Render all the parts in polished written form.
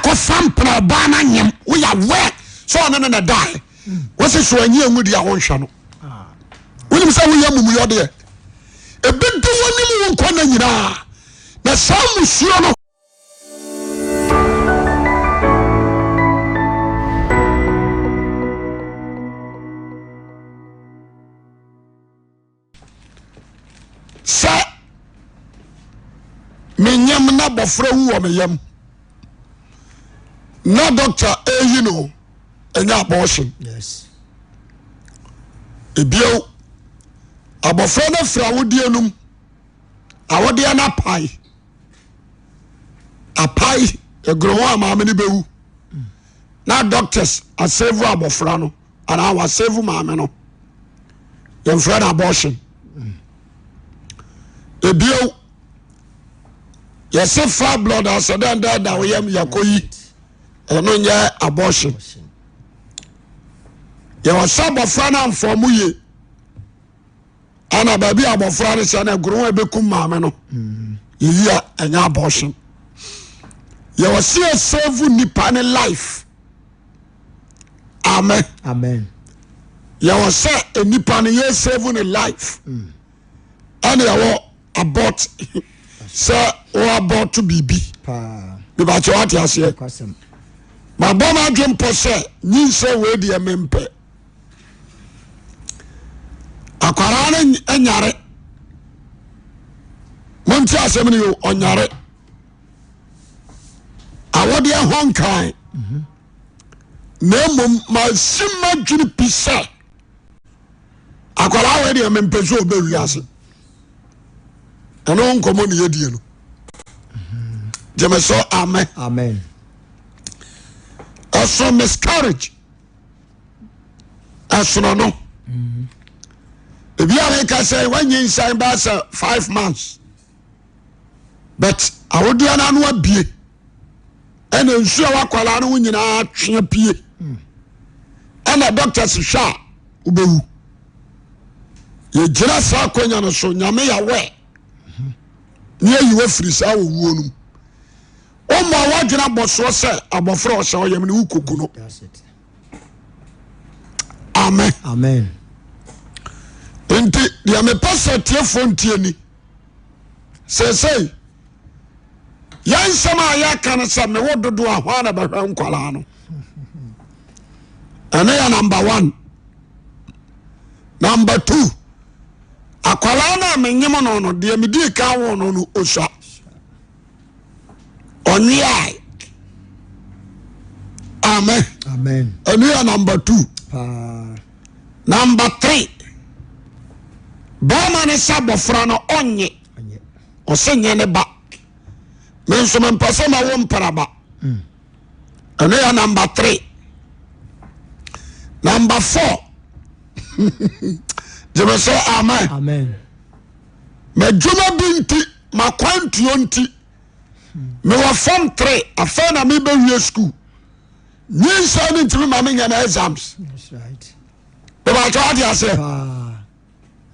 Wakɔfa mpena ɔbaa no anyem woyɛ aware sɛ ɔne no na daeɛ wɔsi so anyi anwu deɛ wonhwɛ no wonim sɛ woyɛ amumuyɔ deɛ ɛbɛdi w'anim wo nkwa nna nyinaa na saa mmusuo no Sɛ menyam na abɔfra wu wɔ me yam na dɔkta eyi no ɛnyɛ abortion. Ebio abɔfra no afiri awodeɛ no mu awodeɛ no apae apae egoro ho a maame no bɛwu na doctors asave abɔfra no. anaa wasave maame no yɛmfrɛ no abortion ebio yɛse fa blood asɛ dɛn dɛn da woyam yɛkɔyi ɛno nyɛ abortion yɛwɔ sɛ abɔfra no amfɔ mu ye ana baabi a abɔfra no sɛ no agoro ho a ɛbɛkum maame no yɛyi a ɛnyɛ abortion yɛwɔ sɛ yɛsave nipa ne life amen amen yɛwɔ sɛ nipa no yɛ save ne life ɛna yɛwɔ abort sɛ wɔ abort biribi bíbákyɛ wate aseɛ mabɔ no adwe mpɔ sɛ nyinsɛ wei deɛ mempɛ akwaraa no nyare monte asɛm no yɛ ɔnyare Awodeɛ ho nkan na mmom masi m'adwene pi sɛ akwadaa wei deɛ mempɛ sɛ ɔbɛ wiase ɛno nkɔmmɔ ne yɛdie no gyeme so amen amen ɛso miscarriage ɛsono no ebi a meka sɛ woanyinsɛn bɛɛ sɛ 5 months but awodeɛ no ano abie ɛna nsuo a wakwadaa no ho nyinaa twea pie ɛna doctors hwɛ a wobɛwu yɛgyina saa akwanya no so nyame yɛawɛ ne ayi wafiri saa owuo no mu woma woadwene abɔsoɔ sɛ abɔfra ɔhyɛ ɔyam ne wokoku no amen amen nti deɛ mepɛ sɛ tiefoɔ ntie ni Seesei, yɛn nsɛm a yɛka no sɛ mewo dodo a hwan na bɛhwɛ nkwadaa no ɛno yɛ number one. Number two, akwadaa no a menyem no no deɛ medii kan wo no no osua ɔnweae. Amen. Amen. Ɛno yɛ number two. Number three, bɛrima no sɛ abɔfra no ɔnye ɔsɛ nyɛ ne ba me nso mempɛ sɛ mawo mpraba hmm. ɛno yɛ number three. Number four, gyeme sɛ amen. Amen. M'adwuma bi nti makwantuo nti mewɔ form three afei na mebɛwie school nyinsɛn no ntumi ma menyɛ no exams bɛbɛkyɛ wate aseɛ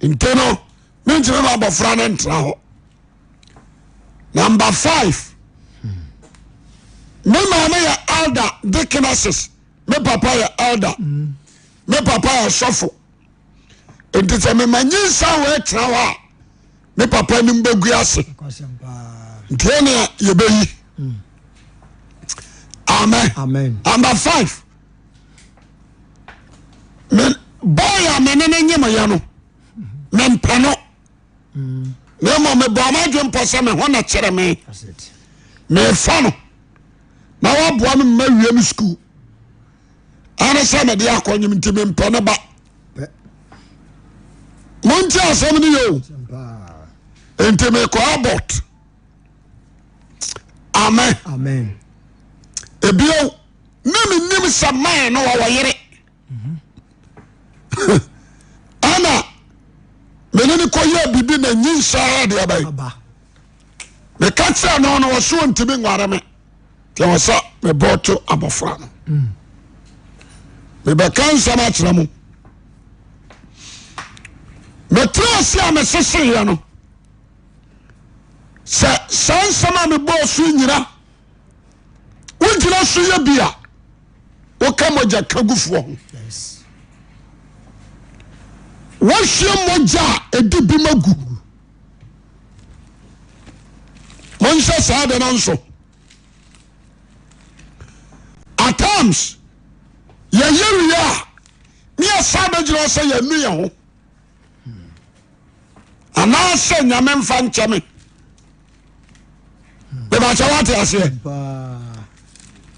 nti no mentumi ma abɔfra no ntena hɔ number five me maame yɛ elder deaconesses me papa yɛ elder me papa yɛ sɔfo nti sɛ mema nyinsa wɔ atena hɔ a me papa anim bɛgu ase nti ɛnea yɛbɛyi amen amen number five me boy a me ne ne nyemeyɛ no mempɛ no na mmom mebɔ m'adwe mpɔ sɛ me ho na kyerɛ me mefa no na waboa me mma wie me sukuu ɛne sɛ mede akɔnyem nti mempɛ ne ba monti asɛm no yɛ o nti mekɔ abɔt amen amen ebio na menim sɛ man no wɔwɔ yere ɛna mene ne kɔyɛ biribi na nyinsɛn deɛ bɛyɛ meka kyerɛ no no ɔso ɔntumi nware me nti ɛwɔ sɛ mebɔ to abɔfra no mebɛka nsɛm akyerɛ mo metra ase a meseseeɛ no sɛ saa nsɛm a mebɔɔ so nyina wogyina so yɛ bi a woka mogya ka gufoɔ ho. Woahwie mogya a ɛdi bi ma gu. Monhyɛ saa de no nso. At times yɛyɛ wie a ne yɛsan bɛgyina hɔ sɛ yɛnu yɛn ho anaasɛ nyame mfa nkyɛ me. Bɛbɛkyɛ woate aseɛ.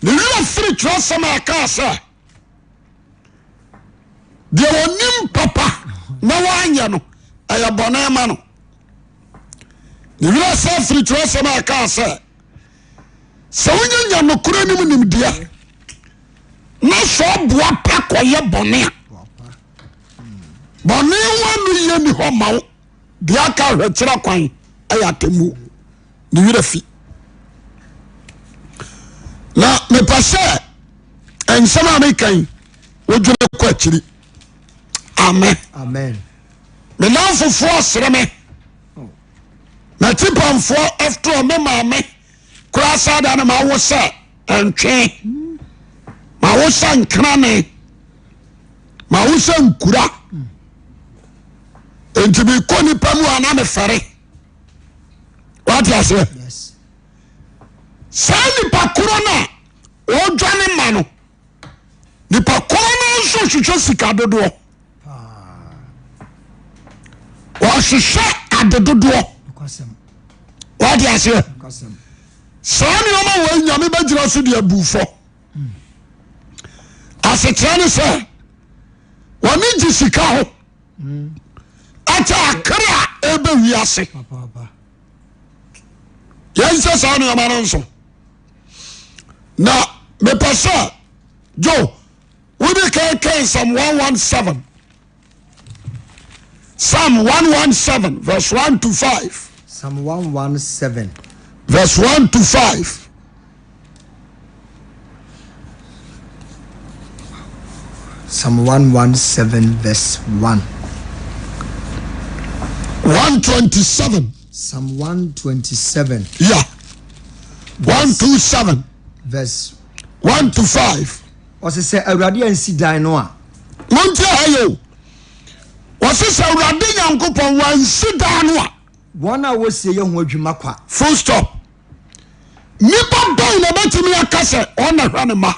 Ne werɛ firi twerɛsɛm a ɛkaa sɛ deɛ ɔnim papa na wanyɛ no ɛyɛ bɔne ma no. Ne werɛ sɛ firi twerɛsɛm a ɛkaa sɛ sɛ wonya nya nokorɛ nim nimdeɛ na sɛ ɔboa pa kɔyɛ bɔne a bɔne ho ano yie ni hɔ ma wo. Deɛ aka ahwɛkyerɛ kwan ɛyɛ atemmuo. Ne werɛ fi. Na mepɛ sɛ nsɛm a meka yi wodwene kɔ akyiri. Amen. Amen. Me namfofoɔ sere me. M'atipamfoɔ ɛftorɔ me maame koraa saa da no mawo sɛ ntwe, mawo sɛ nkrane, mawo sɛ nkura. Nti mekɔ nipa mu a na mefɛre. Wate aseɛ? Saa nipa korɔ no a ɔdwane ma no, nipa korɔ no nso hwehwɛ sika dodoɔ. Ɔhwehwɛ ade dodoɔ. Wate aseɛ? Saa nneɛma wɔ nyame bɛgyina so de abu fɔ. Asekyerɛ ne sɛ wɔne gye sika ho ɛkyɛ akra a ɛbɛ wiase. Yɛnhyɛ saa nneɛma no nso. Na mepɛ sɛ Joe wode kan kan Psalm 117 Psalm 117 verse 1 to 5. Psalm 117 verse 1 to 5. Psalm 117 verse 1. 127. Psalm 127. Yeah. 127. Verse 1 to 5. Ɔse sɛ Awurade ansi dan no a. Montie ha yɛ o. Ɔse sɛ Awurade Nyankopɔn wansi dan no a. Wɔn a wɔsie yɛ ho adwuma kwa. Full stop. Nipa bɛn na ɛbɛtumi aka sɛ ɔna hwɛ ne ma?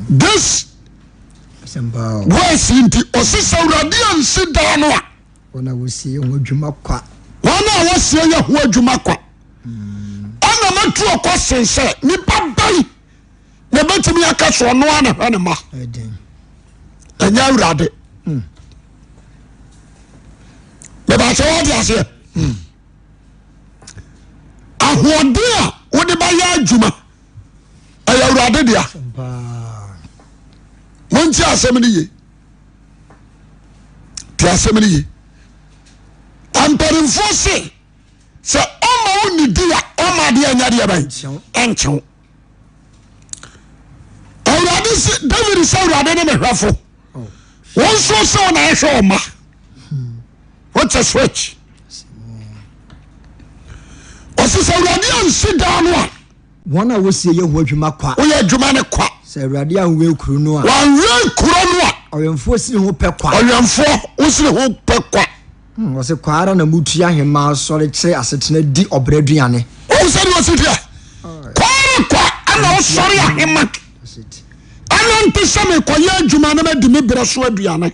This words nti ɔse sɛ Awurade ansi dan no a. Wɔn a wɔsie yɛ ho adwuma kwa. Wɔn a wɔsie yɛ ho adwuma kwa. Ɛna matu ɔkɔ sen sɛ nipa bɛn na ɛbɛtumi aka sɛ ɔno ara na hwɛ ne ma. Ɛnyɛ Awurade. Bɛbɛkyɛ wɔde aseɛ. Ahoɔden a wode bɛyɛ adwuma ɛyɛ Awurade dea. Montie asɛm no ye. Te asɛm no ye. Mpanimfoɔ se sɛ ɔma wo nidi a ɔma adeɛ anya deɛ bɛn ɛnkyew. Awurade se David sɛ Awurade ne mehwɛfo. Wɔn nso sɛ wɔn ahwɛ ɔma. What a switch. Ɔsi sɛ Awurade ansi dan no a. Wɔn a wosie yɛ ho adwuma kwa. Woyɛ adwuma no kwa. Sɛ Awurade anwɛn kuro no a. Wanwɛn kuro no a. Ɔwɛnfoɔ sini ho pɛ kwa. Ɔwɛnfoɔ wosini ho pɛ kwa. Ɔse kwa ara na mutua hemaa sɔre kyerɛ asetena di ɔbrɛ aduane. Wohu sɛ deɛ ɔsi teɛ? Kwa ara kwa ɛna wosɔre ahema. Ɛna nte sɛ mekɔyɛ adwuma na madi me berɛ so aduane.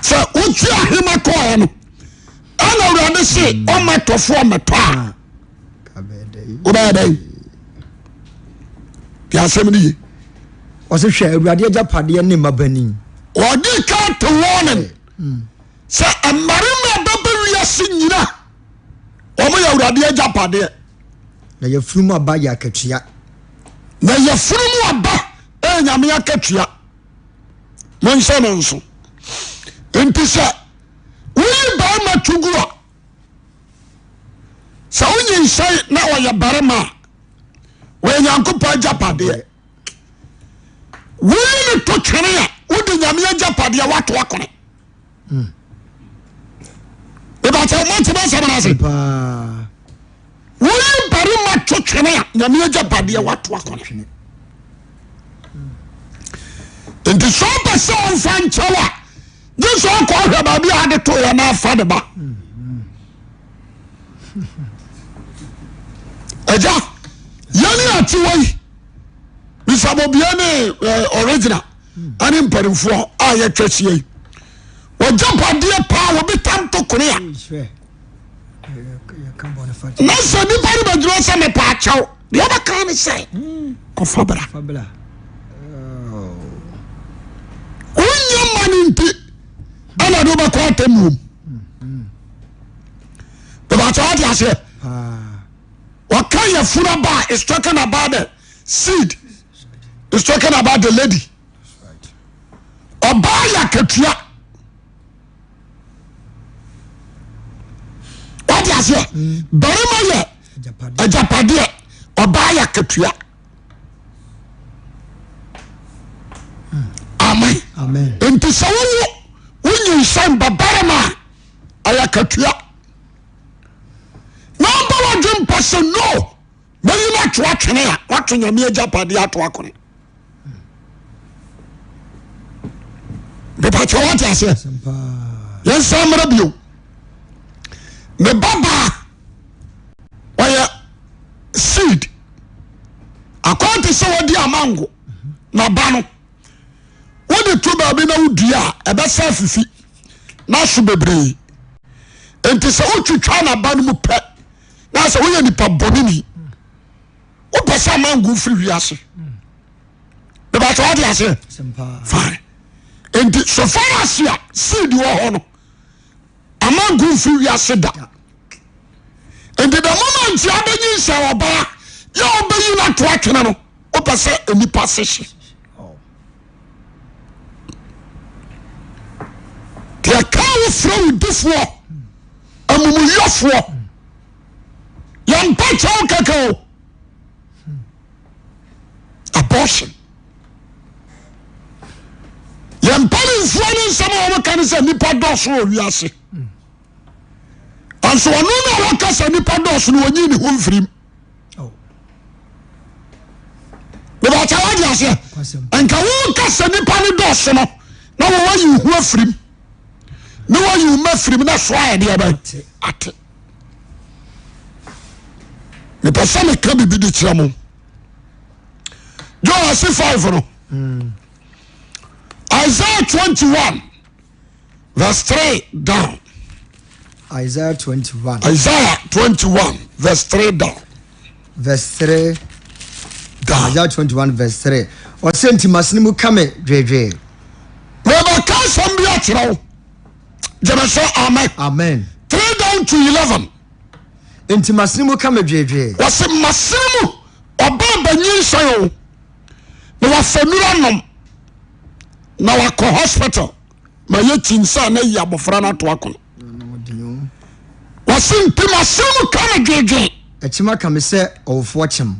Sɛ wotua ahema kɔɛ no ɛna awurade se ɔma tɔfoɔ mmɛtɔ a wobɛyɛ dɛn? Deɛ asɛm no ye. Ɔse hwɛ awurade agyapadeɛ ne mmabanin. Ɔde ka te warning sɛ mmarima a bɛbɛ wiase nyina wɔn yɛ awurade agyapadeɛ. Na yafunu mu aba yɛ akatua. Na yafunu mu aba ɛyɛ nyame akatua. Monhyɛ no nso. Nti sɛ woyi barima to gu a sɛ wonyinsɛn na ɔyɛ barima a wɔyɛ nyankopɔn agyapadeɛ. Woyi no to twene a wode nyame agyapadeɛ woato akone. Mebakyɛ montema asɛm no ase. Woyi barima to twene a, Nyame agyapadeɛ wato akɔne. Nti sɛ ɔpɛ sɛ ɔmfa nkyɛw a, gye sɛ ɔkɔ ɔhwɛ baabi a ade to yɛ na afa de ba. Agya, yɛne ate wɔ yi, bisabobie ne eh, original ɛne mpanimfoɔ a yɛtwa sie yi. Wɔgyapadeɛ paa wɔbi tam to kone a. Na sɛ nipa no bɛgyina sɛ mepɛ akyɛw deɛ ɔbɛka ne sɛ kɔfa bra wonyɛ ma no nti ɛna de wobɛkɔ atemmuom bɛbɛkyɛ wate aseɛ wɔka yɛfunu aba a is talking about the seed is talking about the lady ɔbaa yɛ akatua wate aseɛ barima yɛ agyapadeɛ ɔbaa yɛ akatua amen nti sɛ wowo wonyinsɛn ba barima a ɛyɛ akatua na ɔba wadwe mpa sɛ no mɛyi no ato atwene a wato nyame agyapadeɛ ato akone mepakyɛ wate aseɛ yɛnsan mmerɛ bio me babaa ɔyɛ seed akwan te sɛ wadi amango na ba no wode to baabi na wodua a ɛbɛsa afifi na so bebree nti sɛ wotwitwa n'aba no mu pɛ na sɛ woyɛ nipa bɔne ni wopɛ sɛ amango firi wiase bɛbɛtɛ wate aseɛ fine nti so far as a seed wɔ hɔ no amango mfiri wiase da nti the moment a bɛnyi nsɛ ɔbaa yɛ ɔbɛyi no ato atwene no wopɛ sɛ nnipa se hye deɛ ka wo frɛ wo difoɔ amumuyɔfoɔ yɛmpa kyɛw kɛkɛ o abortion yɛn mpanimfoɔ no nsɛm a wɔka ne sɛ nnipa dɔɔso wɔ wiase nso ɔno na wɔka sɛ nnipa dɔɔso no wɔnyi ne ho mfirim bɛbɛkyɛ wode aseɛ nka woka sɛ nnipa no dɔɔso no na wɔwayi wo ho afirim ne wayi wo ma firim na so ayɛ deɛ bɛn ate mepɛ sɛ meka biribi de kyerɛ mo John ase 5 no Isaiah 21 verse 3 down. Isaiah 21. Isaiah 21 verse 3 down. Verse 3 down. Isaiah 21 verse 3. Ɔsɛ nti masene mu ka me dwedwee. Mebɛka asɛm bi akyerɛ wo. Gyeme sɛ amen. Amen. 3 down to 11. Nti masene mu ka me dwedwee. Wɔse masene mu ɔbaa bɛnyinsɛn o na wafa nura nom na wakɔ hospital ma yɛ kyinsa na yi abɔfra no ato akono. Wɔse nti masene mu ka me dwedwee. Ɛkyem aka me sɛ ɔwofoɔ kyem.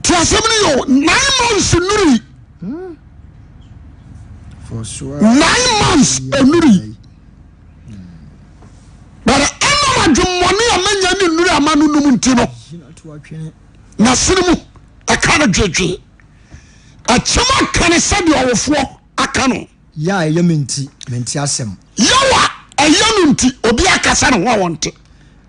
Ti asɛm no yɛ o 9 months nuri. 9 months enuri. But ɛnam adwemmɔne a manya ne nnuru ama no nom nti no, n'asene mu ɛka no dwedwe. Ɛkyɛm aka no sɛdeɛ ɔwofoɔ aka no. Yɛ a ɛyɛ me nti, mente asɛm. Yaw a ɛyɛ no nti, obi akasa ne ho a wɔnte.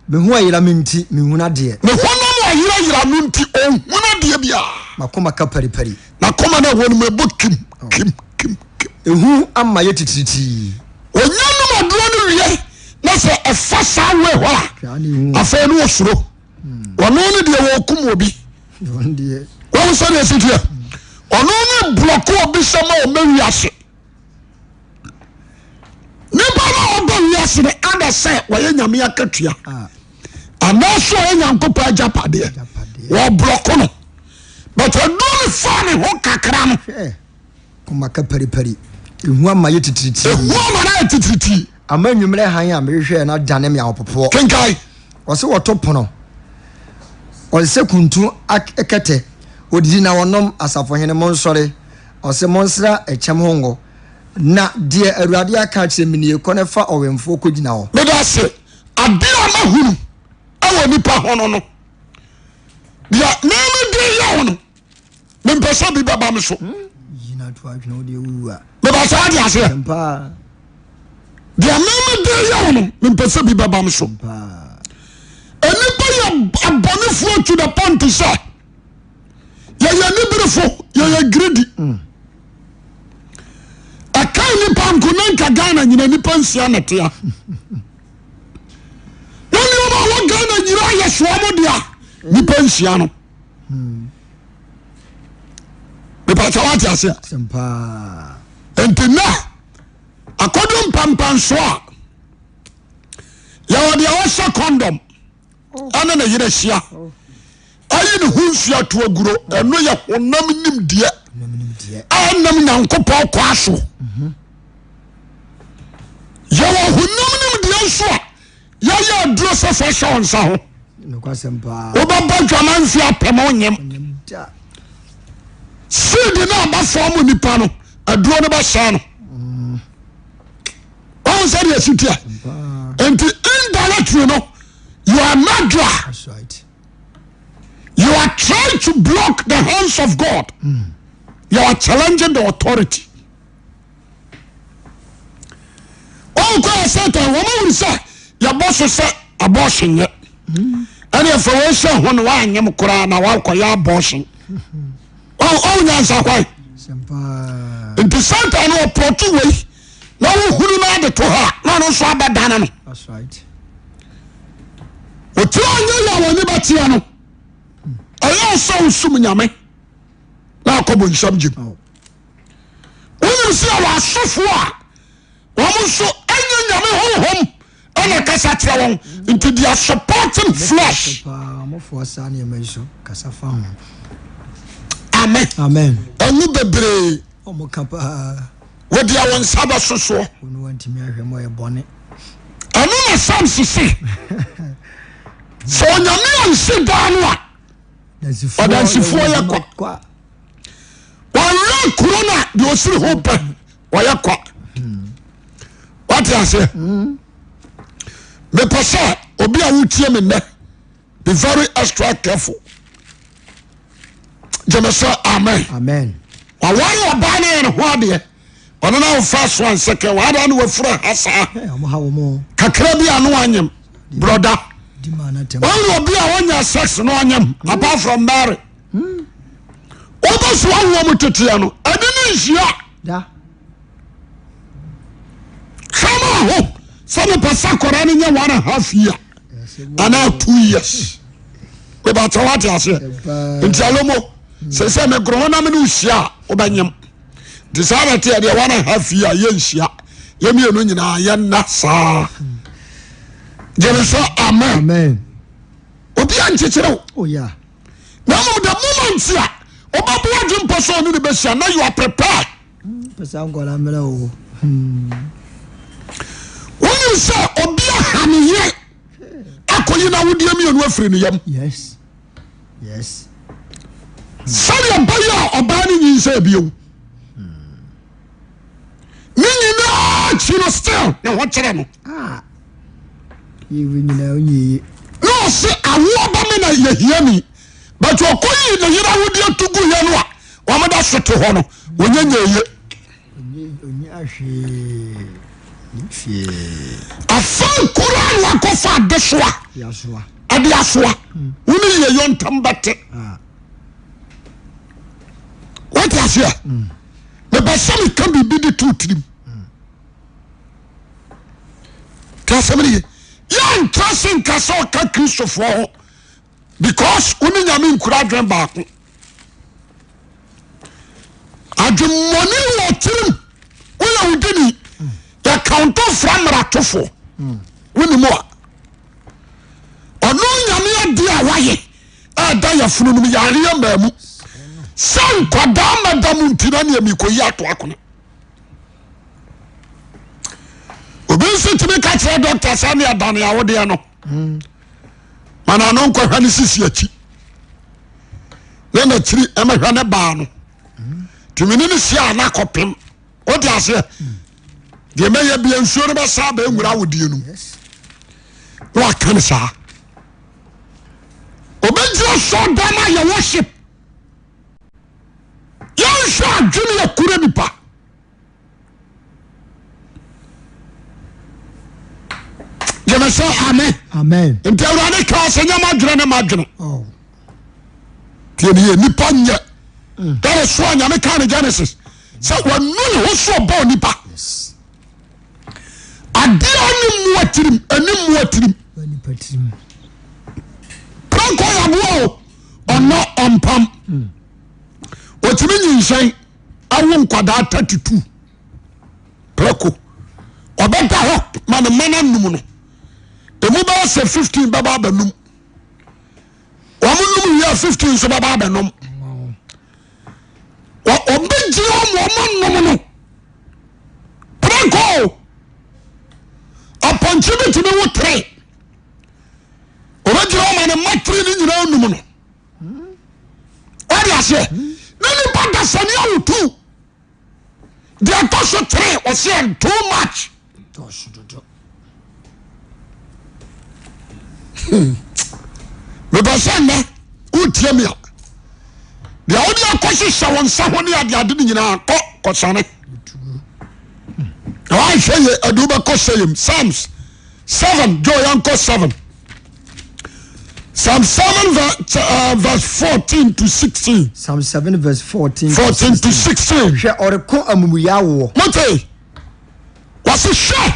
Me ho ayera me nti, menhunu adeɛ. Ne honam a ayerayera no nti, ɔnhunu adeɛ biara. M'akoma ka paripari. N'akoma no a ɛwɔ no mu ɛbɔ kim kim kim kim. Ehu ama yɛ titiritii. Ɔnya nom aduro no wie na sɛ ɛfa saa wei hɔ a, afei no ɔsuro. Ɔno ne deɛ wɔkum obi. Wɔn sɛ deɛ ɛsi teɛ. Ɔno ne blɔko obi sɛ ma ɔmɛ wiase. Nipa no a ɔba wiase no ada sɛ wɔyɛ nyame akatua anaasɛ ɔyɛ nyankopɔn agyapadeɛ wɔblɔko no but aduro no faa ne ho kakra no koma ka paripari ehu ama yɛ titiritii ehu ama no ayɛ titiritii ama anwummerɛ hann a mehwehwɛɛ no adane me ahopopoɔ kenkan ɔse wɔto pono ɔsɛ kuntu kɛtɛ odidi na wɔnom asafohene monsɔre Ɔse, Monsra ɛkyɛm ho ngo, na deɛ Awurade aka akyerɛ me nie, Kɔ na fa ɔwɛmfoɔ kɔgyina hɔ. Meda ase. Adeɛ a mahunu wɔ nipa ho no no. Deɛ meme de yɛ wo no mempɛ sɛ bi bɛba me so. Meba sɛ ade aseɛ. Deɛ meme de yɛ wo no mempɛ sɛ bi bɛba me so. Nnipa yɛ abɔnefoɔ to the point sɛ yɛyɛ niberefo yɛyɛ greedy. Ɛka nnipa nko na nka Ghana nyina nnipa nsia na tea. Na nneɛma a wɔ Ghana nyinaa yɛ soa mo dea nnipa nsia no. Mepatwa wate aseɛ. Nti nɛ akɔdu mpampansoɔ a yɛwɔ deɛ ɔhyɛ kɔndɔm ɛne ne yere hyia ayi ne ho nsuo ato aguro ɛno yɛ honam nimdeɛ a ɛnam Nyankopɔn kwaa so. Yɛwɔ honam nimdeɛ nso a yɛyɛ aduro sɛ fa hyɛ wo nsa ho. Wobɛbɔ dwama mfe apem wonyem. Seed no a aba fam nipa no aduro no bɛsɛe no. Wɔn sɛ deɛ si teɛ. Nti indirectly no you are murderer. You are trying to block the hands of God. Mm. You are challenging the authority. Wɔn kɔ yɛ Satan wɔn awuri sɛ yɛbɔ so sɛ abortion yɛ. Ɛna ɛfɛ wɔn hyɛ ho na wɔanyem koraa na wɔakɔyɛ abortion. Wɔn nyansa kwan. Nti Satan no ɔprɔto wei na wohunu no ade to hɔ a na ɔno nso abɛdane no. Otiri anyɛ yɛ a wɔn ani bɛteɛ no ɛyɛ sɛ wosum nyame na akɔ bonsam gyem. Wonim sɛ yɛwɔ asɔfoɔ a wɔn nso ɛnyɛ nyame honhom ɛna kasa kyerɛ wɔn nti they are supporting flesh. Amen. Amen. Ɛnu bebree. Wɔde a wɔn nsa bɛso soɔ. Ɛno na Psalms se sɛ onyame ansi daa no a ɔdansifoɔ yɛ kwa. Wɔnwerɛ kuro no a deɛ ɔsiri ho pɛ ɔyɛ kwa. Wate aseɛ? Mepɛ sɛ obi a wotie me nnɛ be very extra careful. Gyeme sɛ amen. Amen. Waware ɔbaa no yɛ ne ho adeɛ ɔno na wofa so ansɛkɛ wada ne wafura ha saa kakra bi ano anyem broda wɔn obi a wɔnya sex no anyem apart from Mary wobɛso awoɔ mu teteɛ no ɛne ne nhyia hwɛ ma ho sɛ mepɛ sɛ akwadaa no nyɛ one and half year anaa 2 years mebakyɛ woate aseɛ nti alomo sɛ sɛ megoro ho na mene wohyia a wobɛnyem nti saa na teɛ deɛ one and half year yɛnhyia yɛmmienu nyinaa yɛnna saa gyeme sɛ amen obi ankyekyere wo oh, na mmom the moment a wobɛboa adwempɔ sɛ ɔne ne bɛhyia na you are prepared. Wonim sɛ obi aha ne yere akɔyi n'awodeɛ mmienu afiri ne yam sɛdeɛ ɛbɛyɛ a ɔbaa no nyinsɛn bio. Ne nyinaa akyi no still ne ho kyerɛ no. Ah. Na ɔse awoɔ ba me na yɛhia ni but ɔkɔyi ne yere awodeɛ to gu yɛ no a wɔn da so te hɔ no wɔnyɛ nyɛ ye. Afei koraa na wakɔfa adesoa ɛde asoa wo ne yie yɔ ntam bɛte wote aseɛ mepɛ sɛ meka biribi de to tirim te asɛm no ye yɛntra se nka sɛ ɔka kristofoɔ ho because wo ne nyame nkura adwen baako adwemmɔne wɔ tirim woyɛ wo dini yɛkawnto fra mmaratofoɔ wonim a ɔno nyame adeɛ a wayɛ ɛda yɛfono nom yareɛ maa mu sɛ nkwadaa mada mu nti na neɛ mekɔyi ato akona obi nso tumi ka kyerɛ dɔkta sɛ ne ɛdane awodeɛ no mana no nkɔhwɛ ne sisi akyi na n'akyiri ɛmɛhwɛ ne baa no tìmí ne ne si a n'akɔpem o ti aseɛ deɛ mɛyɛ bia nsuo no bɛsa abɛ nwura awodie no na waka ne saa obɛgyina asɔ dɛm ayɛ worship. Yɛnhwɛ adwene yɛ kura nipa. Gyeme sɛ amen. Amen. Nti awurade kaa sɛ nyɛ m'adwene ne m'adwene. Oh. Tie ne yie nipa nyɛ. That is why nyame kaa ne Genesis sɛ wanu ne ho so ɔbɔɔ nipa. Yes. Adeɛ a ɔne mmoa tirim ɛne mmoa tirim. Nipa tirim. Prɛnkɔ yɛ aboa o ɔnɔ ɔmpam. Ɔtumi nyinsɛn awo nkwadaa 32 prɛko. Ɔbɛda hɔ ma ne mma no anum no. Emu bɛyɛ sɛ 15 bɛba abɛnum. Wɔn num wie a 15 nso bɛba abɛnum. Ɔbɛgyina wɔn wɔn anom no. Prɛko o apɔnkye bi tumi wo tere. Ɔbɛgyina hɔ ma ne mma tere no nyinaa num no. Wode aseɛ na nipa dasani awotu deɛ ɛtɔ so tere ɔseɛ too much. Mepɛ sɛ nnɛ wotie me a deɛ wode akɔhyehyɛ wo nsa ho ne adeade no nyinaa kɔ kɔsane na woanhwɛ yɛ ɛde wobɛkɔ sɛ yam. Psalms 7 jo yɛnkɔ 7 Psalm 7 verse 14 to 16. Psalm 7 verse 14 14 to 16. Hwɛ ɔreko amumuyɛ awoɔ. Mote wɔse hwɛ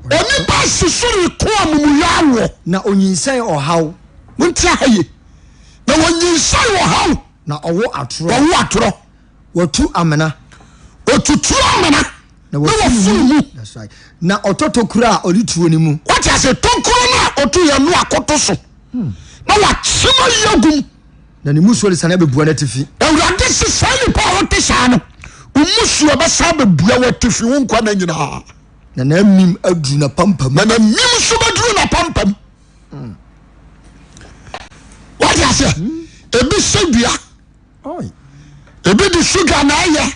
onipa si so reko amumuyɛ awoɔ. Na onyinsɛn ɔhaw. Monte aha ye. Na wɔnyinsɛn ɔhaw. Na ɔwo atorɔ. Wɔwo atorɔ. Wɔtu amena. Ɔtutu amena. Na wɔfunu mu. That's right. Na ɔtɔ tokuro a ɔde tuo no mu. Wote ase tokuro no a ɔtu yɛ no akoto so. Na wakyem ayi agu mu. Na ne mmusuo resane abɛbua n'atifi. Awurade se saa nipa a wote saa no, wo mmusuo bɛsan abɛbua w'atifi wo nkwa nna nyinaa. Na n'amim aduru n'apampam. Na n'amim nso bɛduru n'apampam. Wote aseɛ? Ebi sɛ dua. Ebi de sugar na ayɛ.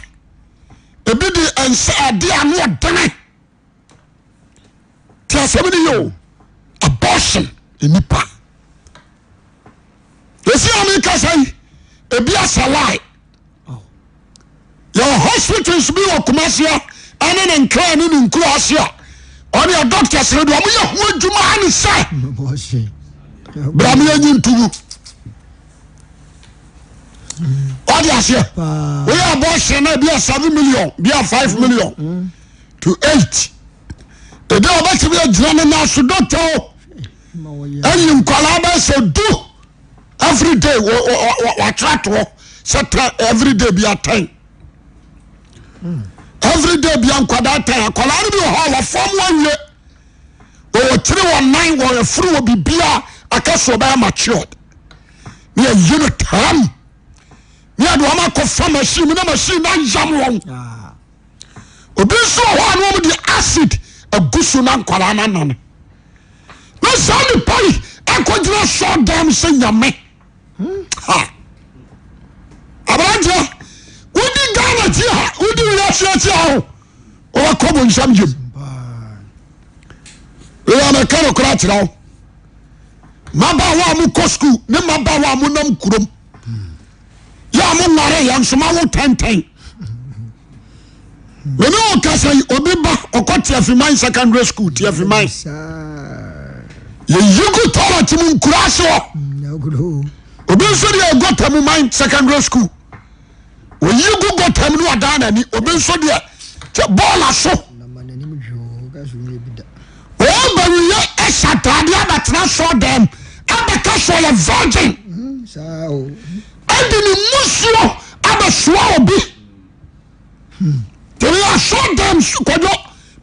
Ebi de nsa ade ano ɔdene. Te asɛm no yɛ o. Abortion nipa. Esi a mi kasa yi, ebi asa lie. Yɛwɔ hospitals bi wɔ Kumasi a ɛne ne nkran ne ne nkuro ase a ɔne yɛ doctors no deɛ wɔn yɛ ho adwuma ne sɛ bra mi yɛ nyi ntugu. Ɔde aseɛ woyɛ abortion na ebi yɛ 7 million bi yɛ 5 million to 8 ebi a ɔbɛtumi agyina ne nan so doctor o ɛyi nkwadaa bɛyɛ sɛ du every day watwerɛ toɔ sɛ tɛ every day bi atɛn every day bi nkwadaa tɛn akwadaa no bi wɔ hɔ a wɔfɔm wɔawie wɔwɔ tiri wɔ nan wɔ afuru wɔ biribiara aka so ɔbɛyɛ matured ne yɛyi no tam ne yɛde wɔn akɔfa machine mu na machine no ayam wɔn obi nso wɔ hɔ a na wɔn de acid agu so na nkwadaa no anane na saa nipa yi akɔgyina sɔɔ dɛm sɛ nyame ha aberanteɛ wodi Ghana ti ha wodi wiase akyi ha o wɔbɛkɔ bonsam gyem wei mɛka no kora akyerɛ wo mmabaawa a mokɔ sukuu ne mmabaawa a monam kurom yɛ a monware yɛ nso ma wo tɛntɛn mene wo kasa yi obi ba ɔkɔ Tiafiman secondary school Tiafiman yɛyi gu toilet mu nkura ase hɔ obi nso deɛ gɔta mu man secondary school oyi gu gɔta mu ne ɔdan n'ani obi nso deɛ kyɛ bɔɔl aso ɔbɛwiyɛ ɛhyɛ ataadeɛ abɛtena sɔɔ dɛm abɛka sɛ ɔyɛ virgin ɛde ne musuo abɛsoa obi tẹ̀lé asɔ dɛm kɔjɔ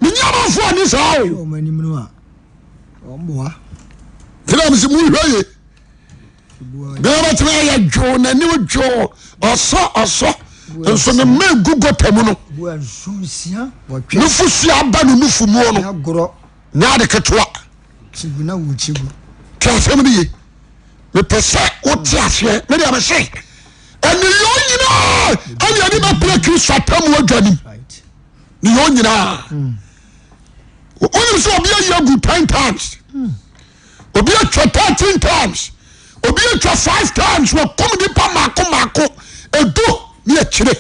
menya amanfoɔ ani saa o tẹ̀lé àmì sɛ mu hwɛ ye bẹ́ẹ̀ bẹ́tẹ̀mí ayɛ dwoo n'anim dwoo ɔsɔ ɔsɔ nso ne mma egu gɔta mu no nufu si aba ne nufu mu no nyɛ ade ketewa te asɛm no ye mepɛ sɛ wote aseɛ me deɛ mese ɛneyɔ nyinaa ɛne ɛde bɛpere Kristo atamu adwa nim ne yɔ nyinaa wonim sɛ obi ayi agu 10 times obi atwa 13 times. Obi atwa five times wakum nipa mako mako edu ne akyire.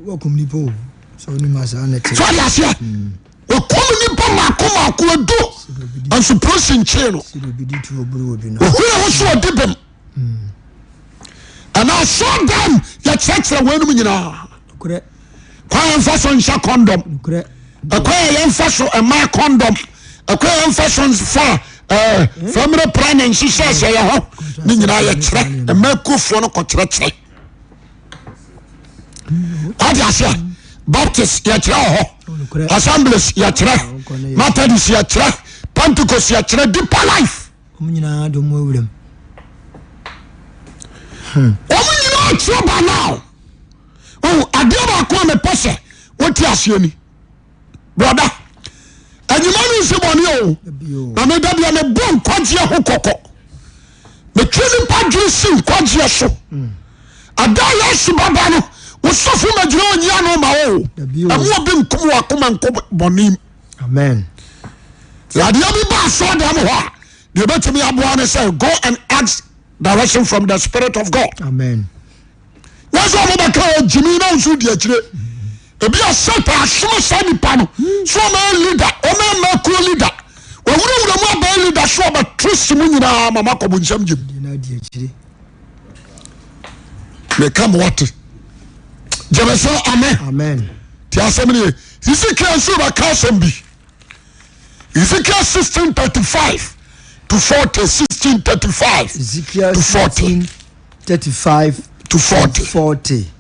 Wakum nipa o. Sɛ onim asaa na ɛte. So ɔde aseɛ. Wakum nipa mako mako edu nso polisi nkyee no. Ohun ho so ɔdi bem. Ɛna asɔɔdan yɛkyerɛkyerɛ wɔn anum nyinaa. Kwan yɛn fa so nhyɛ kɔndɔm. Ɛkwan yɛ yɛn fa so mmaa kɔndɔm. Ɛkwan yɛn fa so nfa ɛɛ family planning nhyehyɛ ɛsɛ yɛ hɔ. Ne nyinaa yɛkyerɛ mmaa kufoɔ no kɔkyerɛkyerɛ. Wate aseɛ? Baptist yɛkyerɛ wɔ hɔ. Assemblies yɛkyerɛ. Methodist yɛkyerɛ. Pentecost yɛkyerɛ. Deeper life. Wɔn nyinaa de wɔn awuram. Wɔn nyinaa kyerɛ by now. Oh, adeɛ baako a mepɛ sɛ wote aseɛ ni. Brɔda, anyima no nsi bɔne o. Na meda bia mebɔ nkwagyeɛ ho kɔkɔ. Metwe nipa dwene si nkwagyeɛ so. Ada a Yesu bɛba no, wo sɔfo magyina ɔnyi ano ma wo. Ɛmu obi nkum wakoma nkɔ bɔne mu. Amen. Adeɛ bi ba asɔre dɛm hɔ a, deɛ ɛbɛtumi aboa ne sɛ go and ask direction from the spirit of God. Amen. Wọ́n sọ wọn bẹ ká ọ jìnnì náà nso di akyire. Ebi a Satan asoma saa nipa no so ɔmo yɛ leader, ɔmo yɛ mɛkuo leader. Wɔwurawura mu abɛyɛ leader so ɔbɛ twist mu nyinaa ma makɔ bɔ nsɛm gyem. Meka mo wate. Gyeme sɛ amen. Amen. Ti asɛm no ye. Ezekiel nso bɛka asɛm bi. Ezekiel 16:35 to 40. 16:35 Ezekiel to 40. 16:35 to 40. 40.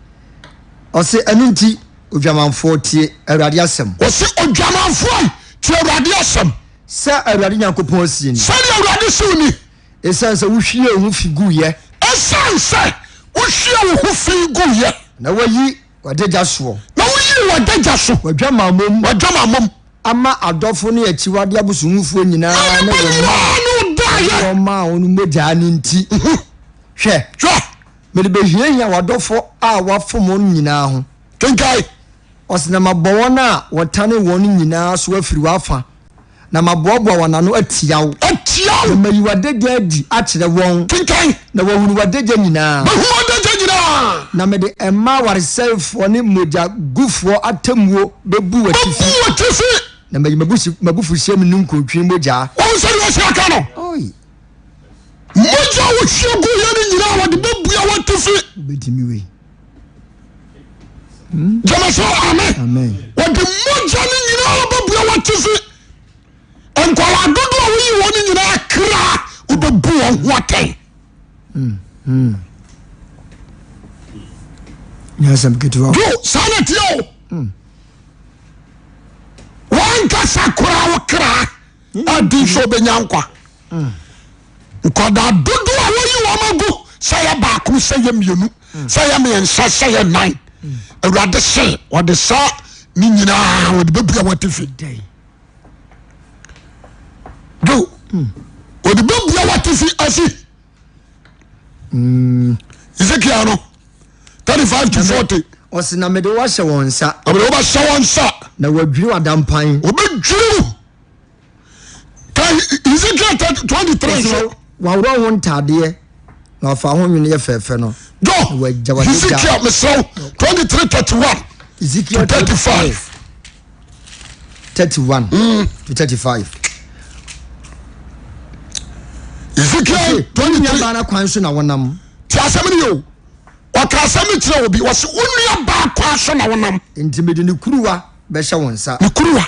Ɔse ɛno nti odwamanfoɔ tie Awurade asɛm. Ɔse odwamanfoɔ tie Awurade asɛm. Sɛ Awurade Nyankopɔn sie ni. Sɛdeɛ Awurade se wo ni. Esiane sɛ wohwiee wo ho fi guiɛ. Esiane sɛ wohwiee wo ho fi guiɛ. Na woayi w'adagya soɔ. Na woyii w'adagya so. W'adwamammɔ mu. W'adwamammɔ mu. Ama adɔfo ne akyiwade abosonhufoɔ nyinaa ne wɔn mma a wɔde wɔn maa wɔn mogya no nti. Hwɛ! Hwɛ! Mede bɛhiahia w'adɔfo a wɔafom wɔn nyinaa ho. Kenkae. Ɔse, na mabɔ wɔn a wɔtane wɔn nyinaa so afiri w'afa, na maboaboa wɔn ano atia wo. Atia wo. Na mayi w'adagya adi akyerɛ wɔn. Kenkan. Na wɔahunu w'adagya nyinaa. Bɛhu w'adagya nyinaa. Na mede mmaa awaresɛefoɔ ne mogyagufoɔ atemmuo bɛbu w'atifi. Bɛbu w'atifi. Na mayi m'abufuhyeɛ mu ninkuntwe mogya. Wɔn sɛdeɛ ɔsi aka no. Oi. Mogya a wɔhwie guiɛ no nyinaa wɔde bɛbua w'atifi. Wobɛtumi wei. Gyeme sɛ amen. Wɔde mogya no nyinaa bɛbua w'atifi. Nkwadaa dodoɔ a woyi wɔn nyinaa kra wobɛbu wɔn ho atɛn. Nyasɛm ketewa. Do saa na ɛteɛ o. Wankasa koraa wo kra adi sɛ ɔbɛnya nkwa. Nkwadaa dodoɔ a wɔyi wɔn agu sɛ yɛ baako sɛ yɛ mmienu sɛ yɛ mmiɛnsa sɛ yɛ nnan awurade se wɔde saa ne nyinaa wɔde bɛbua w'atifi do wɔde bɛbua w'atifi asi Ezekiel no 35 to 40 Ɔse na mede wo ahyɛ wɔn nsa. Na mede wo bɛhyɛ wɔn nsa. Na wɔadwiri w'adampan. Wɔbɛdwiri wo. Ka Ezekiel 23 nso. Waworɔ ho ntaadeɛ na wafa ho nwene yɛ fɛɛfɛ no. Do Ezekiel mesrɛ wo 23 31 Ezekiel to 35. 31 to 35. Ezekiel 23. Nua baa kwan so na wɔnam. Ti asɛm ni o. Ɔka asɛm no kyerɛ obi wɔsi wo nua baa kwan so na wɔnam. Nti mede ne kuruwa bɛhyɛ wo nsa. Ne kuruwa.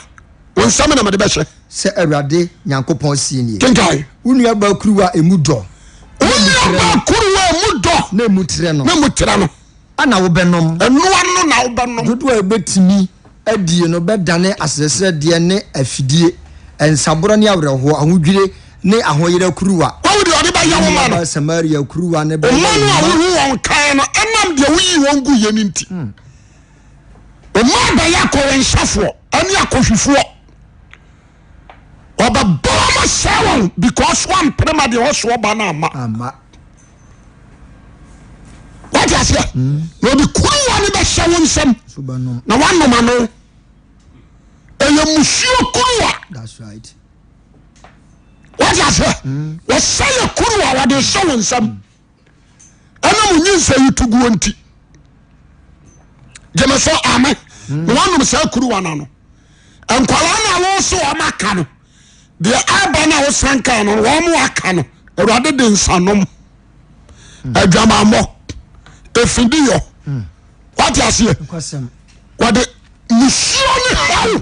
Wo nsam na mede bɛhyɛ. Sɛ Awurade Nyankopɔn seɛ nie. Kenkan. Wo nuabaa kuruwa a emu dɔ. Wo nuabaa kuruwa a emu dɔ. Na emu trɛ no. Na emu trɛ no. Ana wobɛnom. Ɛno ano na wobɛnom. Dodoɔ a ɛbɛtumi adie no bɛdane asrɛsrɛdeɛ ne afidie, nsaborɔ ne awerɛhoɔ, ahodwire ne ahoyera kuruwa. Wahu deɛ ɔde bɛyɛ wo ma no. Wo nuabaa Samaria kuruwa no bɛyɛ wo ma no a ma. wohu wɔn kan no, ɛnam deɛ woyii wɔn guiɛ no nti. Ɔma abɛyɛ akɔwensafoɔ ɛne akɔhwifoɔ. Ɔbɛbɔ wɔn asɛe wɔn because wampere ma deɛ ɔso ɔba no amma. Amma. Wate aseɛ? Na ɔde kuruwa no bɛhyɛ wo nsam na wanom ano. Ɛyɛ musuo kuruwa. That's right. Wate Wate aseɛ? Wɔsɛ yɛ koro a wɔde hyɛ wo nsam ɛna mo nyinsɛ yi tuguo nti. Gyeme so ame na wanom saa kuruwa no ano. Nkwadaa no a wɔso wɔn aka no deɛ aba no a wosan kaa no wɔn aka no awurade de nsanom adwamammɔ efidiyɔ wate aseɛ wɔde musuo ne haw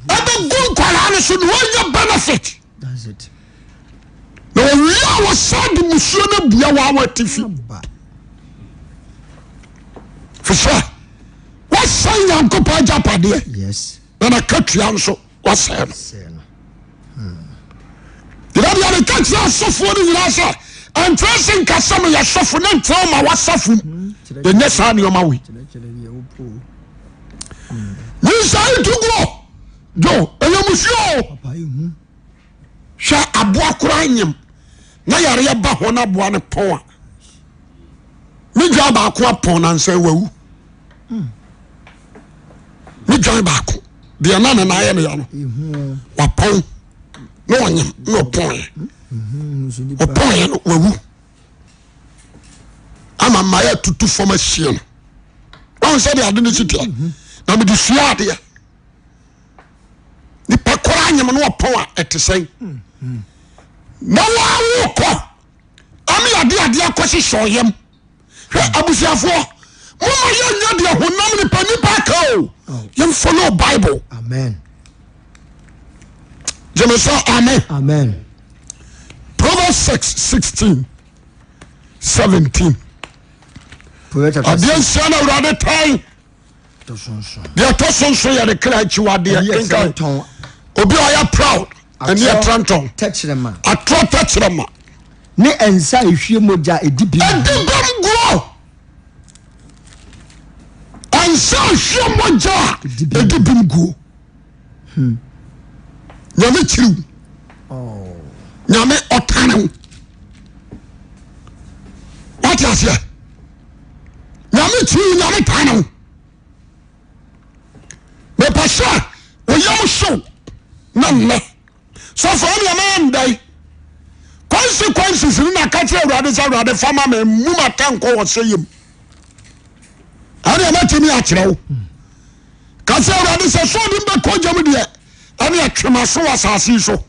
ɛbɛgu nkwadaa no so na wɔnya benefit na wɔwie a wɔsan de musuo no abua wɔn a wɔatifi fi sɛ wɔsɛn Nyankopɔn agyapadeɛ na n'akatua nso wasɛe no. Yɛda meka kyerɛ asɔfoɔ no nyinaa sɛ ɛnkyerɛ se nka sɛ meyɛ sɔfo na nkyerɛ wo ma wasafo mu yɛnyɛ saa nneɛma wei. Nyinsɛn ntoguo jo ɛyɛ musuo o. Hwɛ aboa koraa nyem na yareɛ ba hɔ na aboa no pɔn a me dwan baako apɔn nansa wawu. Me dwan baako deɛ na ne nan yɛ ne ya no wapɔn na ɔnyem na ɔpɔn ɔpɔn yɛ no wawu ama mmaa yɛ tutu fam ahyia no wɔn sɛ deɛ ade no si teɛ na mede sua adeɛ nipa koraa nyem no ɔpɔn a ɛte sɛn na wɔawo kɔ ama yɛde adeɛ akɔhyehyɛ ɔyam hwɛ abusuafoɔ moma yɛnyɛ deɛ honam nipa nipa aka o oh. yɛn follow bible amen gyeme sɛ amen amen Proverbs 6 16 17 adeɛ nsia na awurade tan Deɛ ɛtɔ so nso yɛ ne kra akyiwadeɛ. Kenkan. Obi a ɔyɛ proud ɛne ɛtrɛntɔn. Atorɔ tɛkyerɛma. Ne nsa a ehwie mogya a edi bem. Edi bem guo. Nsa a ehwie mogya a edi bem guo. Nyame kyiriw. Oh. Nyame ɔtane wo. Wate aseɛ? Nyame kyiri nyame tane wo. Mepɛ sɛ oyam hyew na nnɛ sɔfo ɛne ɛma ndai consequences no na ka kyerɛ awurade sɛ awurade fa ma me mmu m'atɛnkɔ wɔ sɛ yam ɛne ɛma tumi akyerɛ wo ka sɛ awurade sɛ sɛ ɔde mbɛkɔ gyam deɛ ɛne ɛtwema so wɔ asase yi so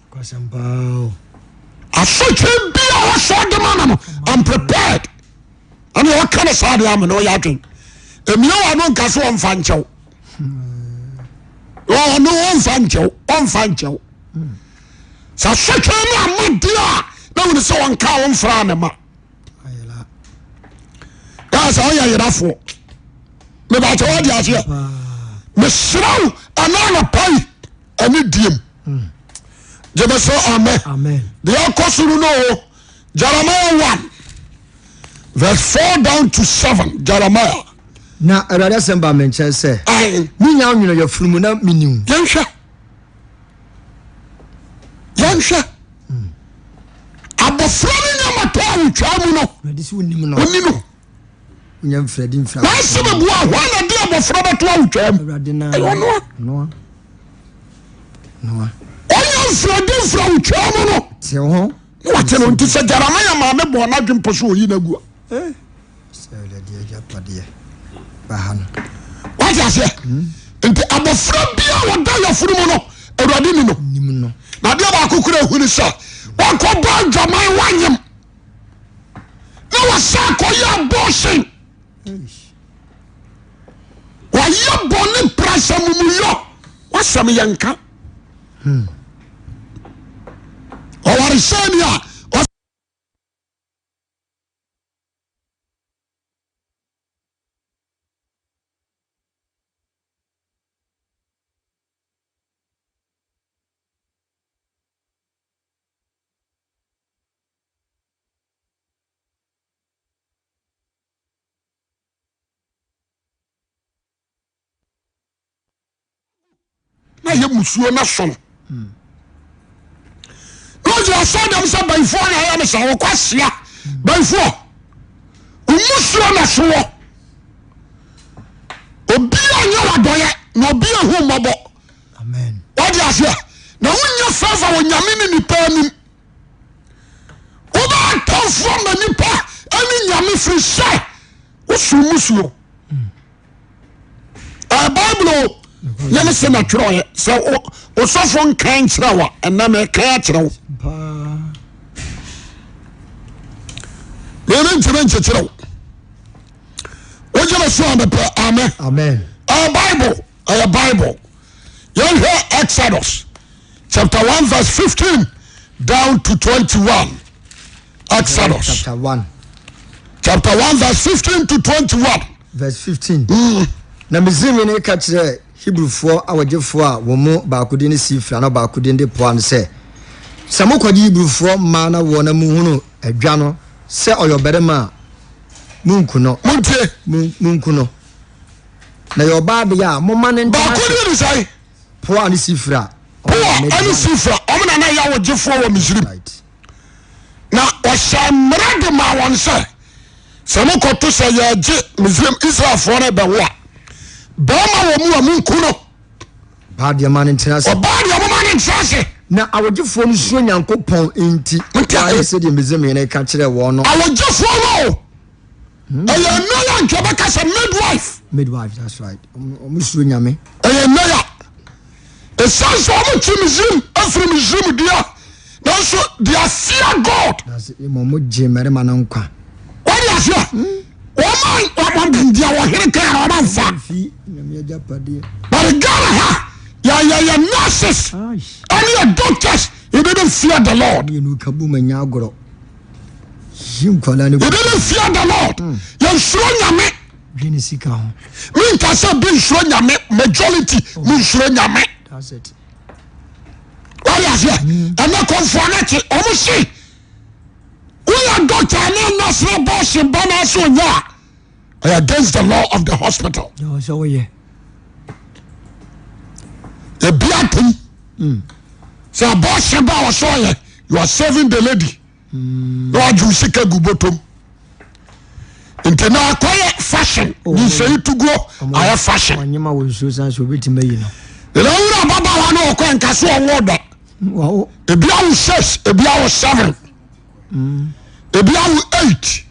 asotwe bi a wɔsɔ de ma no no I'm prepared ɛne ɔka no saa deɛ amene ɔyɛ adwen emia wɔ ano nka so ɔmfa nkyɛw ɔno ɔmfa nkyɛw ɔmfa nkyɛw sɛ asotwe no ama deɛ a na wone sɛ ɔnka ɔmfra ne ma kaa sɛ ɔyɛ yerafoɔ mebakyɛ wode aseɛ mesrɛ wo ɛna anɔpa yi ɛne diem gyeme sɛ amen deɛ ɛkɔ soro no o Jeremiah 1 verse 4 down to 7 Jeremiah na awurade asɛm baa me nkyɛn sɛ menya nwono yafunu mu na menim yɛnhwɛ yɛnhwɛ abɔfra no nya matɔ awotwaa mu no ɔni no nanso meboa hɔ na de abɔfra bɛto awotwaa mu ɛyɛ ɔnoa ɔnya mfiradi mfiri awotwaa mu no na wate no nti sɛ Jeremiah maame bɔɔ n'adwene pɔ so ɔyi no agu a wate aseɛ hmm? Nti abɔfra bia wɔda yafunu mu no awurade ni no na adeɛ baako kura ehu ni sɛ wakɔbɔ adwaman wanyem na wasa akɔyɛ abortion wayɛ bɔne prasa mumuyɔ wasɛm yɛ nka ɔwaresɛni a Na yɛ musuo no sono na ɔgyina asɔ dɛm sɛ bayifoɔ na ayɛ me saa wɔkɔ ahyia bayifoɔ mmusuo na so wɔ obi a nyɛ wadɔyɛ na obi a hu mmɔbɔ wɔde aseɛ na wonyɛ favor wɔ nyame ne nipa anim. Wobɛyɛ atamfoɔ ma nipa ɛne Nyame firi sɛ wosom musuo. Ɛyɛ Bible o. Nyame se na twerɛeɛ sɛ osɔfo nka nkyerɛ wo a ɛnɛ meka akyerɛ wo. Mene ntimi nkyekyerɛ wo. Wogye me so a mepɛ amen. Amen. Ɛyɛ Bible, ɛyɛ Bible. Yɛnhwɛ Exodus chapter 1 verse 15 down to 21. Exodus chapter 1 chapter 1 verse 15 to 21. Verse 15. Na Misraimhene ka kyerɛɛ Hebrifoɔ awogyefoɔ a wɔn mu baako din ne Sifra na baako din de Pua no sɛ, Sɛ mokɔgye Hebrifoɔ mmaa no awoɔ na mohunu adwa no sɛ ɔyɛ ɔbarima a, monku no. Montie. Monku no. Na ɛyɛ ɔbaa deɛ a, momma no ntena Baako ase. din ne sɛn? Pua ne Sifra. Pua ne Sifra, wɔn na na ɛyɛ awogyefoɔ wɔ Misraim. Right. Na ɔhyɛɛ mmara de maa wɔn sɛ, sɛ mokɔto sɛ yɛregye Misraim Israelfoɔ no bɛwo a, barima wɔ mu a monku no. Ɔbaa deɛ ma no ntena ase. Ɔbaa deɛ moma no ntena ase. Na awogyefoɔ no suro Nyankopɔn nti, wɔanyɛ sɛdeɛ Misraimhene ka kyerɛɛ wɔn no. Awogyefoɔ no ɛyɛ nnɛ yɛ nka bɛka sɛ midwife. Midwife, that's right. Wɔn suro Nyame. Ɛyɛ nnɛ ya. Ɛsiane sɛ wɔn kyi Misrim afiri Misrim deɛ, nanso they are fear God. That's it. Wɔn gye mmarima no nkwa. Wɔn yɛ aseɛ. Wɔn a wɔn deɛ wɔhene kaa na wɔn anfa. Fi Nyame agyapadeɛ. But Ghana ha yɛ yɛ yɛ nurses ɛne yɛ doctors you didn't fear the Lord. Mmienu ka bu ma nya agorɔ. Yi nkwadaa no. You didn't fear the Lord. Yɛn suro Nyame. Dwene sika ho. Menka sɛ bi nsuro Nyame majority mo nsuro Nyame. That's it. Wọ́n aseɛ ɛnɛ kɔnfoɔ no kye ɔmo se woyɛ doctor ne nurse na bɔɔse ba na ase onya a ɛyɛ against the law of the hospital. Yɛ ɔsɛ woyɛ. Ebi atom sɛ bɔɔse ba ɔsɛ ɔyɛ you are saving the lady. na wagye wo sika gu bɔtɔm nti na akɔyɛ fashion Oh, nyinsɛyi tuguo ayɛ fashion Wanyema wɔ nsuo san so obetumi ayi no. ɛna wura ababaawa no ɔkɔ nka so ɔnwo da Wawo. ebi awo six ebi awo seven ebi awo eight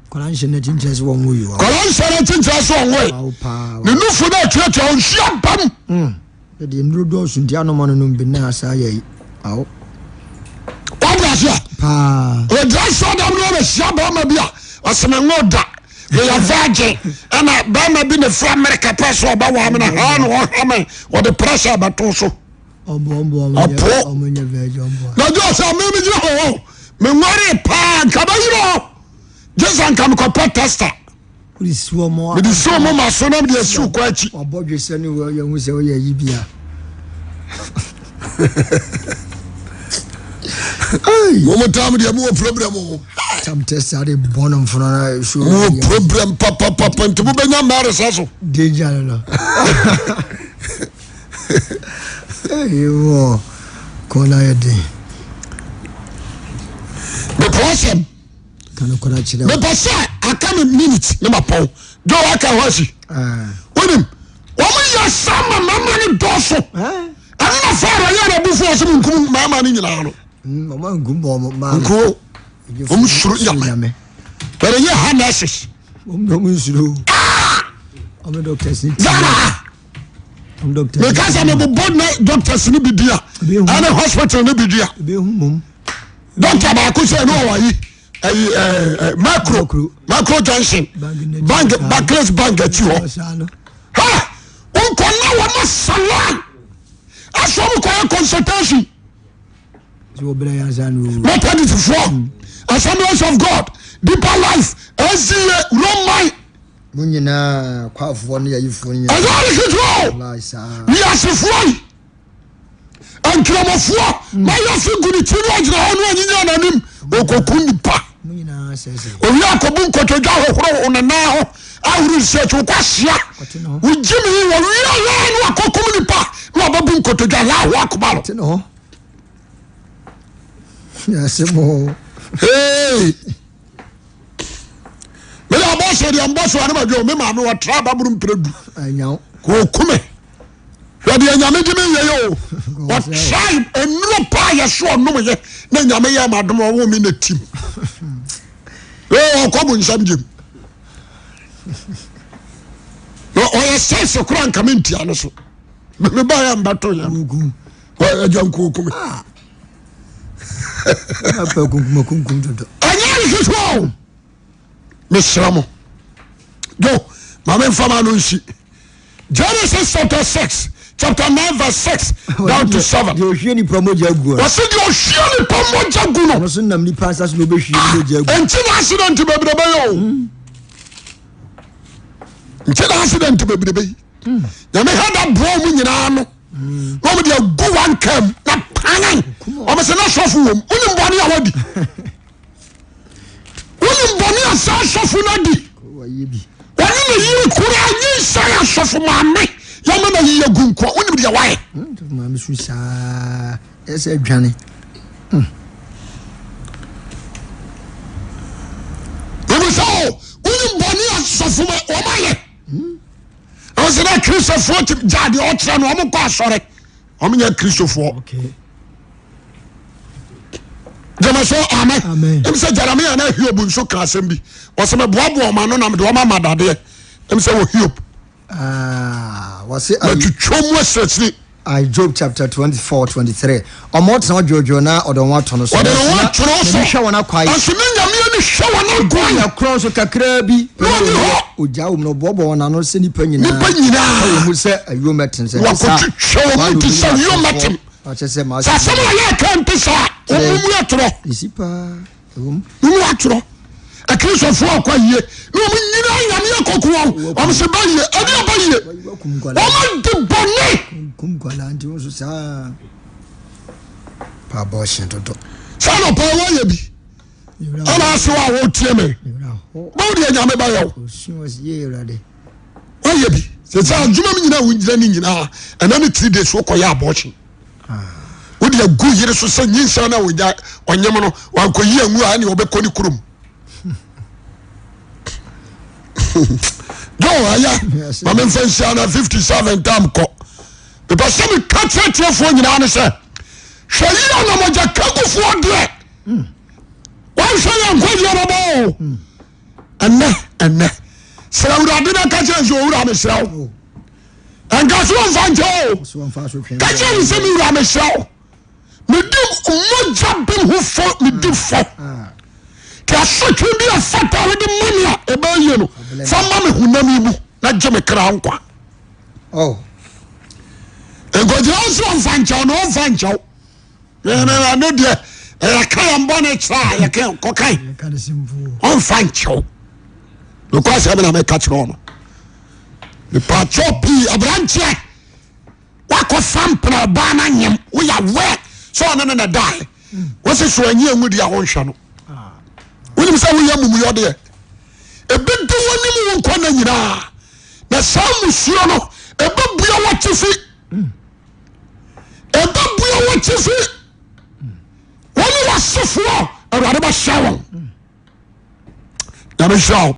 Kɔla nhyɛ n'akyi nkyerɛ sɛ wɔnwo yi. kɔla nhyɛ n'akyi nkyerɛ sɛ ɔnwo yi Wawo paa. ne nufu no atuatua nsuo abam Mm. Ɛdeɛ nnuro dɔɔso nti anom ano nom bi na asa ayɛ yi. Awo. Wadi aseɛ. Paa. Ɔgyina sɔdam no ɔbɛhyia bɛrima bi a ɔsɛ me ngo da meyɛ virgin ɛna bɛrima bi na firi Amerika pɛ sɛ ɔbɛwaa me na haa na ɔha me ɔde pressure bɛto so. Ɔboa ɔboa Ɔpo. ɔmo nyɛ virgin ɔboa. Na gye sɛ me megyina hɔ hɔ menware paa nka bɛyerɛ hɔ gye sɛ nka mekɔpɛ tester. Wode si wɔn mede si wɔn moma so na mede asi wo kɔ akyi. Wabɔ dwesɛ ne wɔ yɛn ho sɛ woyɛ yi bia. Mo mo tam deɛ mo wɔ problem o. Tam test ade bɔ no mfono na show. Mo wɔ problem papapapa nti mo bɛnya mɛri sɛ so. Danger no no. Ee wɔ kɔn ayɛ den. Mepɛ asɛm. Ka nokorɛ kyerɛ wo. Mepɛ sɛ aka me minute ne mapɔn. Joe aka hɔ asi. Wonim, wɔn yɛ saa ma mmarima no dɔɔso. Ɛno na Farao yɛ n'abufuo ɔsɛ mo nkum mmarima no nyinaa no. Wɔn ankum wɔn mmaa no. Nkuo. Wɔn suro Nyame. Bɛrɛ yɛ ha nurses. Wɔn na wɔn nsuro. Wɔn doctors ni ti. Ghana ha. Wɔn doctors. Meka sɛ mebobɔ ne doctors no bi di a. Ɛne hospital no bi di a. Ebe hu mom. Doctor baako sɛ ɛne ɔwɔ ayi ayi ɛɛ macro macro junction bank Barclays bank akyi hɔ. Ha nkɔ na wɔn asalan asɔ wɔn kɔ yɛ consultation. Methodistfoɔ Assemblies of God Deeper Life SDA Roman. Mo nyinaa kwafoɔ ne ayifoɔ nyinaa. Ɛyɛ ade ketewa o. Wiasefoɔ yi. Nkramofoɔ mayɛ fi gu ne ti no agyina hɔ no anyinya n'anim ɔkɔku nipa. Owie akɔbu nkotodwe ahohoro ne nan ho ahoro nsuo akyi wokɔ ahyia wogye me yi wɔwie yɛ ne wakɔkum nipa na wabɛbu nkotodwe Allahu Akbar. Hey! Mede abɔ sɛ deɛ mbɔ so anam adwo me maame wɔtra ababoro mprɛ du. Kɔku me. Hwɛ deɛ nyame de me yɛ yɛ o. Ɔtrae nnuro paa yɛ so ɔnom yɛ na nyame yɛ ma dom ɔwo me na tim. Ee ɔkɔ bu nsɛm gyem. Na ɔyɛ sɛs koraa nka me ntia no so. Me ba yɛ mbɛto yɛ no. Agya nkuo kume. Ɛnyɛ nhwehwɛ o. Mesrɛ mo. Do ma me nfa ma no nsi. Genesis chapter 6 chapter 9 verse 6 down to 7. Deɛ ohwie nipa mogya gu no. Wɔsi deɛ ohwie nipa mogya gu no. Ɔno nso nam nipa nsa so na obehwie ne mogya gu. Nti na accident bebrebe yɛ o. Nti na accident bebrebe yi. Nyame ha da boa wɔn nyinaa no. Na wɔn de agu wɔn kam na panan. Wɔn sɛ na sɔfo wɔm. Wonim bɔne a wadi. Wonim bɔne a saa sɔfo no adi. Wɔne ne yere koraa nyinsɛn asɔfo maame yɛma na yiyɛ gu nkoa. Wonim deɛ wayɛ. Maame su saa ɛsɛ adwane. Wonim sɛ o wonim bɔne a sɔfo ma wɔn ayɛ. Wɔn sɛ dɛ Kristofoɔ ti gya deɛ ɔkyerɛ no wɔn kɔ asɔre. Wɔn nyɛ Kristofoɔ. Okay. Gyama so amen. Ɛm sɛ Jeremia na Hiob nso ka asɛm bi. Wɔsɛ meboaboa wɔn ano na mede wɔn ama dadeɛ. Ɛm sɛ wɔ Hiob. Ah, wɔse Matwitwa mu asirasiri. I Job chapter 24 23. Ɔmo tena hɔ dwoodwoo na ɔde wɔn ato no so. Ɔde ne ho ato no so. N'ani hwɛ wɔn akwae. Nanso ne Nyame ani hwɛ wɔn akwae. Na korɔn so kakraa bi. Na ɔni hɔ. Ogyaa wɔn na ɔboaboa wɔn ano sɛ nnipa nyinaa. Nnipa nyinaa. Ka wɔn mu sɛ ayuo mmɛtem. Sɛ ɛnte saa. Wakɔtwitwa wɔn mu te sɛ ayuo mmɛtem. Sɛ asɛm a yɛka nte saa, wɔn mu atorɔ. Esi paa. Wɔn mu atorɔ. Akristofoɔ akɔ yie na wɔn nyinaa nyame akɔko wɔn. Wɔn sɛ ba yie, ɛde aba yie. Wɔn adi bɔne. Sɛ anɔpa wɔyɛ bi. Ɛna ase wɔ a wɔtie me. Báwo deɛ nyame bɛyɛ wo. Wɔyɛ bi. Sɛ sɛ adwuma mu nyinaa wogyina ne nyinaa ɛna ne 3 days wokɔyɛ abortion. Wode agu yere so sɛ nyinsɛn no a wɔgya ɔnyem no wankɔyi angu a ɛne ɔbɛkɔ ne kurom. Joe ɛyɛ ma memfa nhyia na 57 tam kɔ. Mepɛ sɛ meka kyerɛ tiefoɔ nyinaa ne sɛ hwɛ yi a na mogya kagufoɔ deɛ wɔnhwɛ yɛ nkwagyeɛ bɛbɔ o. Ɛnɛ ɛnɛ srɛ awurade na ka kyerɛ sɛ owura mesrɛ wo ɛnka so ɔmfa nkyɛ o ka kyerɛ ne sɛ me wura mesrɛ wo medi mogya bem ho fɔ medi fɔ nti asotwe bi a fata wode ma me a ɛbɛyɛ no fa ma me honam yi mu na gye me kra nkwa nkɔgyina wo sɛ ɔmfa nkyɛw na ɔmfa nkyɛw ɛno deɛ ɛyɛka yɛn bɔne kyerɛ a yɛka kɔkan ɔmfa nkyɛw nokɔ asɛm na meka kyerɛ ɔno mepaakyɛw pii aberanteɛ wakɔfa mpena ɔbaa no anyem woyɛ awɛ sɛ ɔne ne na dae wɔsi so anyi anwu deɛ wonhwɛ no wonim sɛ woyɛ amumuyɔ deɛ ɛbɛdi w'anim wo nkɔ na nyinaa na saa musuo no ɛbɛbua w'atifi ɛbɛbua w'atifi wɔne w'asefoɔ awurade bɛhyɛ wɔn nyame nhyira wo.